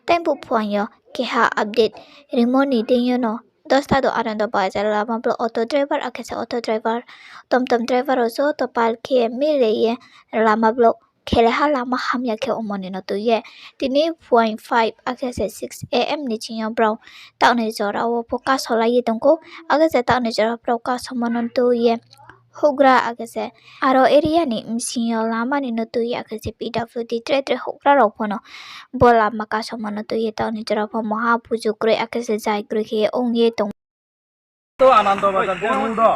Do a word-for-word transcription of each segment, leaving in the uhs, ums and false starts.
Tei bo phuaing yo keha update rimo ni deing yo no, Dosda to Anando Bazar lama block auto driver akhe se auto driver, tomtom driver rao joto pal khe mile ye lama block khelai ha, lama hamya khe omo ni no tui ye. Tini phuaing five akhe se six A M ni sing yo brao taoh ni jora wo pho kasolai ye tong khou, akhe se taoh ni jora brao kasomo no tui ye houhgra akhe se aro area ni bsing yo lama ni no tui ye, akhe se P W D tre tre houhgra rao pho no bo lama kasomo no tui ye taoh ni jora pho maha puju kroi akhe se jai kroi khe ong ye tong. To Anando Bazar je road o,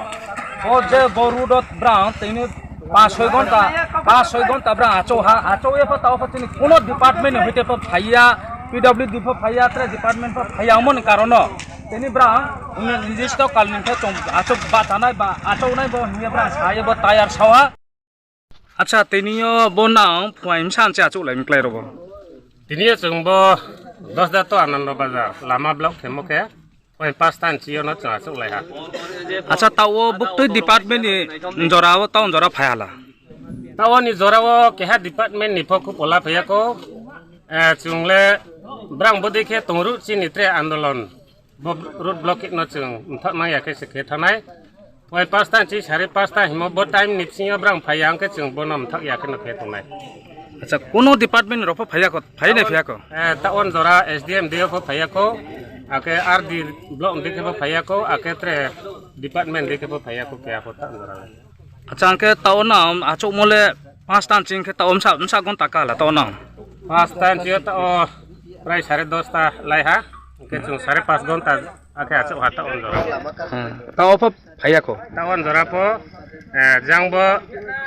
o je bo road o brang tini পাঁচ ছয় ঘণ্টা, পাঁচ ছয় ঘণ্টা brang achouh ha, achouh ye pho taoh pho tini kuno department ni hoite pho phai ya, P W D pho phai ya, tre department pho phai ya, omo ni karon no tini brang list o kal ni khe chung achouh bachanai ba achouhnai bo hing ye brang sa ye bo tayar sao ha. Acha, tini yo bo nang phuaing bsa nchi achouhlai mi klái rao bo? Tini yo chung bo Dosda to Anando Bazar lama block khemo khe, phuaing পাঁচটা nchi yo no chung achouhlai ha. Acha, taoh wo buktui department ni jora wo taoh jora phai ha la? Taoh wo ni jora wo keha department ni pho khupo la phai ya khou. Eh, chung le brang bodei khe tong ruh chini tre andolon. Bo road blockade no chung mthaoh nang ya khe se khe thanng nai. Phuaing পাঁচটা nchi সাড়ে পাঁচটা hingmo bo time ni bsing yo brang phai ya ong khe chung bo no mthaoh ya khe no khe tong nai. Acha, kuno department rao pho phai ya kho, phai nai phai ya kho? Eh, taoh wo jora S D M dei yo pho phai ya khou, akhe R D block dei khe pho phai ya khou, akhe tre department dei khe pho phai ya khou, keha pho taoh wo jora le. Acha, ang khe taoh wo nang achouhmo le পাঁচটা nchi khe taoh wo bsa, bsa ঘণ্টা ka la taoh wo nang? পাঁচটা nchi yo taoh wo prai সাড়ে দশটা lai ha, hing khe chung সাড়ে পাঁচ ঘণ্টা akhe achouh ha taoh wo jora. Taoh wo pho phai ya kho? Taoh wo jora pho, eh, jang bo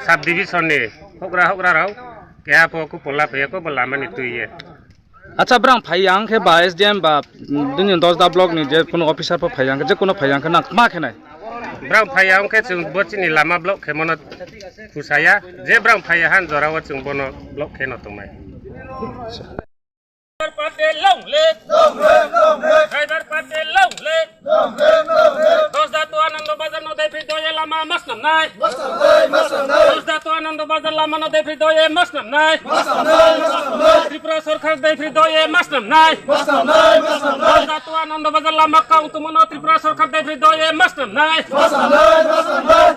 sub division ni houhgra houhgra rao keha pho khupo la phai ya khou bo lama ni tui ye. Acha, brang phai ya ong khe ba S D M ba, mm, bini Dosda block ni je kuno officer pho phai ya ong khe, je kuno phai ya ong khe nang kma khe nai? Brang phai ya ong khe chung bo chini lama block khemo no khusa ya. Je brang phai ya ha jora wo chung bo no block khe no tong nai. Driver party long live! Driver party long live! Dosda to Anando Bazar no daiphri do ye lama ma snam nai. Dosda to Anando Bazar lama no daiphri do ye ma snam nai. Tripura sorkar daiphri do ye ma snam nai. Dosda to Anando Bazar lama kau tongmo no Tripura sorkar daiphri do ye ma snam nai.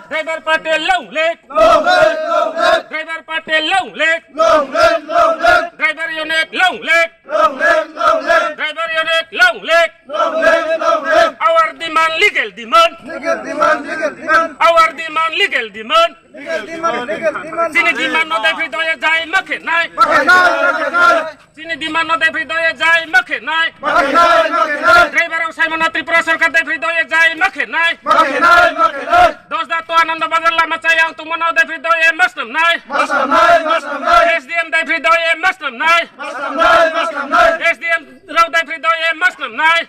Driver party long live! Driver party long live! Driver unit long live! Driver unit long live! Our demand, legal demand! Our demand, legal demand! Chini demand no daiphri do ye jai ma khe nai! Chini demand no daiphri do ye jai ma khe nai! Driver rao saimo no Tripura sorkar daiphri do ye jai ma khe nai! Dosda to Anando Bazar lama chaya ong tongmo no daiphri do ye ma snam nai! S D M daiphri do ye ma snam nai! S D M rao daiphri do ye ma snam nai!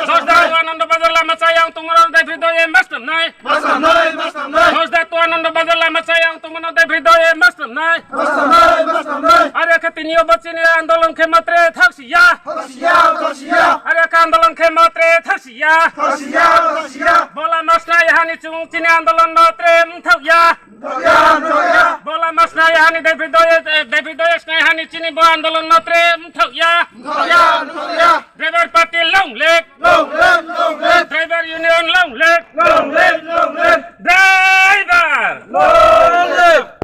Dosda to Anando Bazar lama chaya ong tongmo no daiphri do ye ma snam nai! Dosda to Anando Bazar lama chaya ong tongmo no daiphri do ye ma snam nai! Are khe tini yo bo chini andolon khe matre thaohsi ya! Are khe andolon khe matre thaohsi ya! Bo lama snam ya ha ni chung chini andolon no tre mthaoh ya! Bo lama snam ya ha ni daiphri do ye, eh, daiphri do ye snam ya ha ni chini bo andolon no tre mthaoh ya! Driver party long live! Driver union long live! Driver!